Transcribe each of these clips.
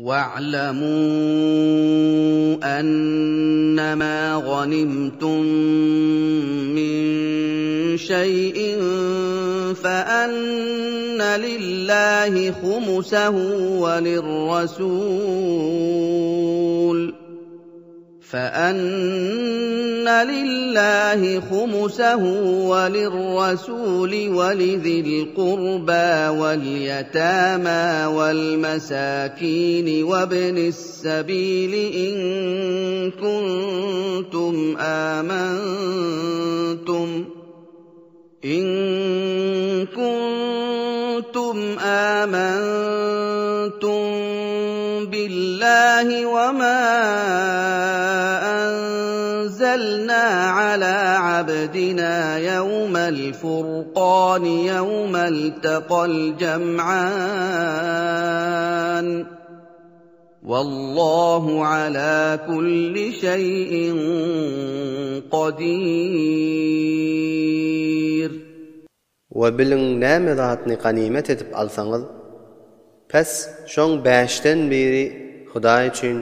Wa'lamû ennema ganimtum min şeý'in fe enne lillahi humusehu we lirresûl. فَأَنَّ لِلَّهِ خُمُسَهُ وَلِلرَّسُولِ وَلِذِي الْقُرْبَىٰ وَالْيَتَامَىٰ وَالْمَسَاكِينِ وَابْنِ السَّبِيلِ إِن كُنتُمْ آمَنتُمْ إِن كُنتُمْ آمَنتُم بِاللَّهِ وَمَا أَنزَلْنَا عَلَىٰ عَبْدِنَا يَوْمَ الْفُرْقَانِ يَوْمَ الْتَقَى الْجَمْعَانِ ۗ Wallahu ala kulli şeý'in kadir. We biliň näme zatny ganymet edip alsaňyz, pes şoň bäşden biri Hudaý üçin,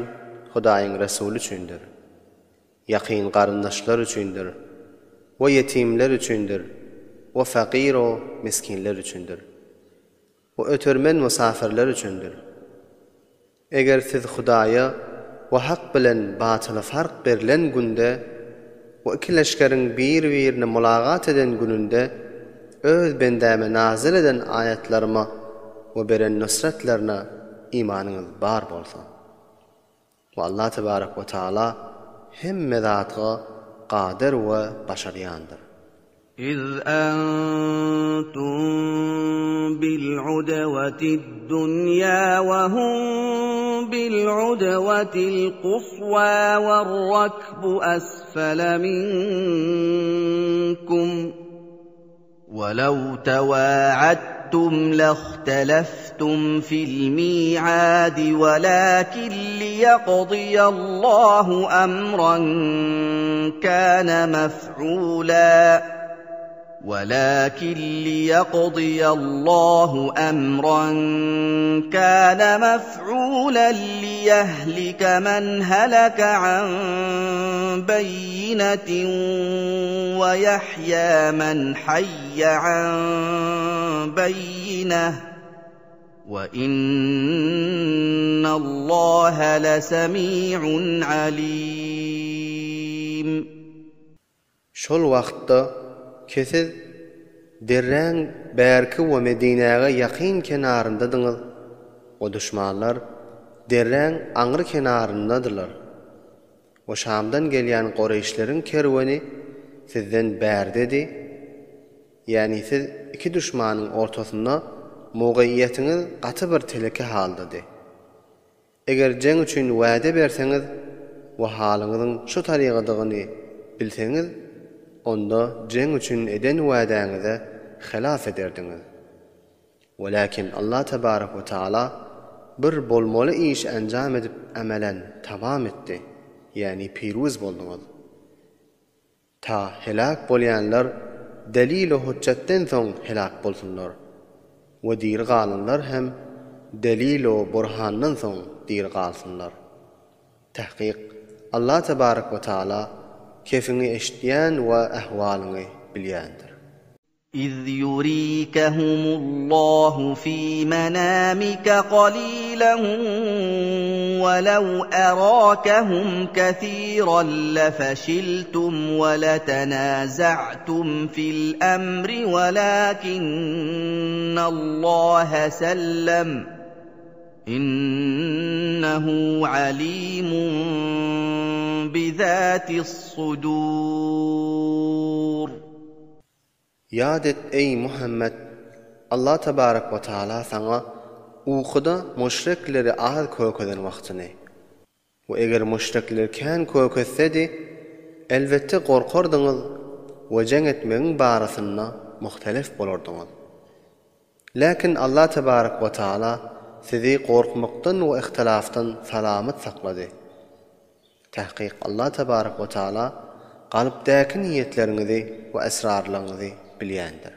Hudaýyň Resuly üçindir, ýakyn garyndaşlar üçindir, we ýetimler üçindir, we fagyr-u miskinler üçindir. We ötermen mysafirler üçindir. Eger siz Hudaýa we hak bilen batyla fark berlen günde we iki leşgeriň bir-birine mulagat eden gününde Öz bendäme nazyl eden aýatlaryma we beren nusratlaryna imanyňyz bar bolsa. We Allah tebarek we taala hemme zatga gadyr we başarýandyr. Iz entum bil-udwetit-dunýa we hum bil-udwetil-kuswa werrakbu esfele minkum. Welew tewaadtum lehteleftum fil mi'adi welakin liýekdiýallahu emran kana mef'ula welakin liýekdiýallahu emran kana mef'ulan liýehlike men heleke an beýinetin we ýahýa men haýýa an beýineh we innallaha lesemi'un alim. Şol wagtda ki siz derräň bärki we Medinäge ýakyn kenaryndadyňyz we duşmanlar derräň aňry kenaryndadylar. We Şamdan gelýän koreýşleriň kerweni sizden bärdedi, ýäni siz iki duşmanyň ortasynda mowgyýetiňiz gaty bir teleke haldady. Eger jeň üçin wäde berseňiz we halyňyzyň şu tarygadygyny bilseňiz, onda jeň üçin eden wädäňize helaf ederdiňiz. Welakin Allah tebarek we taala bir bolmaly iş enjam edip emelen tamam etdi, ýäni piruz bolduňyz. Ta heläk bolýanlar delil-u hüjjetden soň heläk bolsunlar we diri galanlar hem delil-u burhandan soň diri galsynlar. Tahkyk Allah tebarek we taala kefiňi eşitýän we ähwalyňy bilýändir. Iz ýurikehumullahu fi menamike kalilen welew erakehum kesiran lefeşiltum we letenaza'tum fil emri welakinnallaha sellem innehu alimun bizatis sudur. Ýat et, eý, Muhammet, Allah tebarek we taala saňa ukuda müşrikleri az kökezen wagtyny. We eger müşrikler kän kökezsedi, elbetde gorkardyňyz we jeň etmegiň barasynda muhtelif bolardyňyz. Läkin Allah tebarek we taala sizi gorkmakdan we ihtilafdan salamat saklady. Tahkyk Allah tebarek we taala kalpdäki niýetleriňizi we esrarlaryňyzy bilýändir.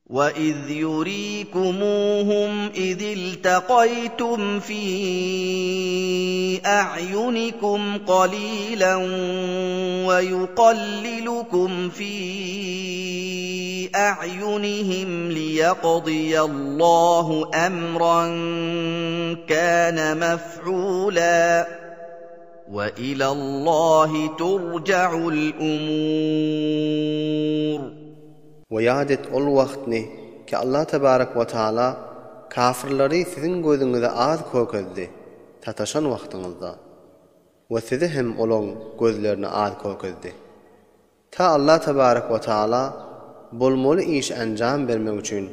We'iz ýurikumuhum iz iltakaýtum fi a'ýunikum galilan we ýukallilukum fi a'ýunihim liýakdyýallahu emran kana mef'ula we ilallahi turja'ul umur. We ýat et ol wagtny ki Allah tebarek we taala kafyrlary siziň gözüňize az kökezdi, sataşan wagtyňyzda. We sizi hem olaň gözlerine az kökezdi. Ta Allah tebarek we taala bolmaly iş enjam bermek üçin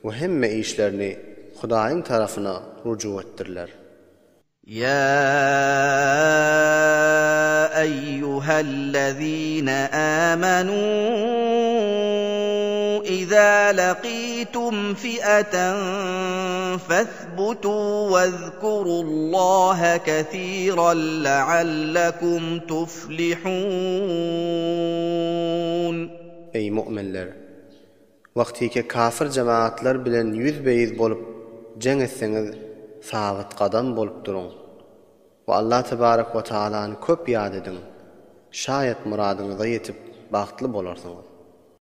we hemme işlerini Hudaýyň tarapyna rujuk etdiriler. Ýa eýýuhellezine âmenû izâ lakîtum fi'eten fethbutû wezkurullâhe kesîren leallekum tuflihûn. Eý, mu'minler! Wagtyky kafir jemagatlar bilen ýüzbe-ýüz bolup jeň etseňiz, sabyt gadam bolup duruň we Allah tebarek we taalany köp ýat ediň, şaýat myradyňyza ýetip bagtly bolarsyňyz.